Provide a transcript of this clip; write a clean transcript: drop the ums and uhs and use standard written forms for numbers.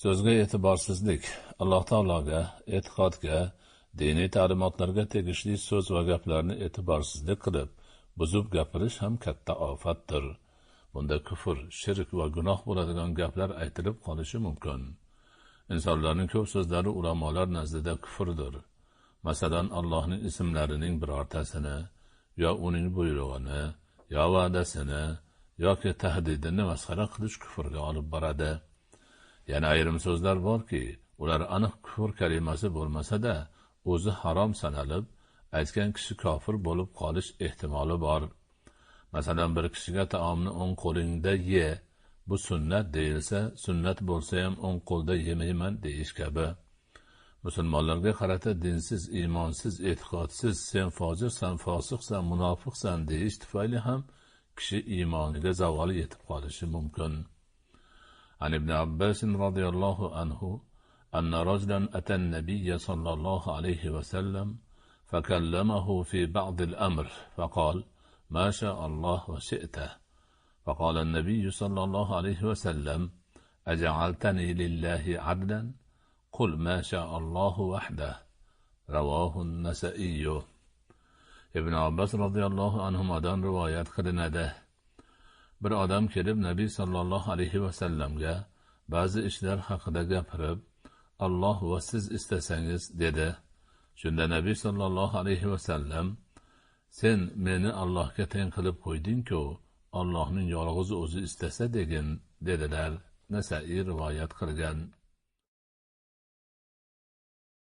So'zga e'tiborsizlik, Alloh taologa, e'tiqodga, diniy ta'limotlarga tegishli so'z va gaplarni e'tiborsizlik qilib, buzib gapirish ham katta ofatdir. Bunda kufr, shirk va gunoh bo'ladigan gaplar aytilib qolishi mumkin. Insonlarning ko'p so'zlari ulamolar nazdida kufrdir. Masalan, Allohning ismlarining birortasini yo uning buyrug'ini, yo va'dasini yoki tahdidini masxara qilish kufrga olib boradi. Yana ayrim so'zlar borki, ular aniq kufr kalimasi bo'lmasa-da, o'zi harom sanalib, aytgan kishi kofir bo'lib qolish ehtimoli bor. Masalan, bir kishiga taomni o'ng qo'lingda ye, bu sunnat deyilsa, sunnat bo'lsa ham o'ng qo'lda yemayman deyish kabi. Musulmonlarga qarata dinsiz, iymonsiz, e'tiqodsiz, sen fojirsan, fosiqsan, munofiqsan deyish tufayli ham kishi iymoniga zavol yetib qolishi mumkin. An Ibn Abbas radhiyallohu anhu anna rajulan ata an-nabiy sallallohu alayhi va sallam fakallamahu fi ba'd al-amr faqal ma sha'a Alloh va shi'ta. فقال النبي صلى الله عليه وسلم أجعلتني لله عدلا قل ما شاء الله وحده رواه النسائي. Ibn Abbos radhiyallohu anhudan rivoyat qilinadi. Bir odam kelib Nabiy sallallohu alayhi va sallamga ba'zi ishlar haqida gapirib, Alloh va siz istasangiz dedi. Shunda Nabiy sallallohu alayhi va sallam, sen meni Allohga teng qilib qo'yding-ku, Allohning yolg'iz o'zi istasa degin dedilar. Nasaiy rivoyat qilgan.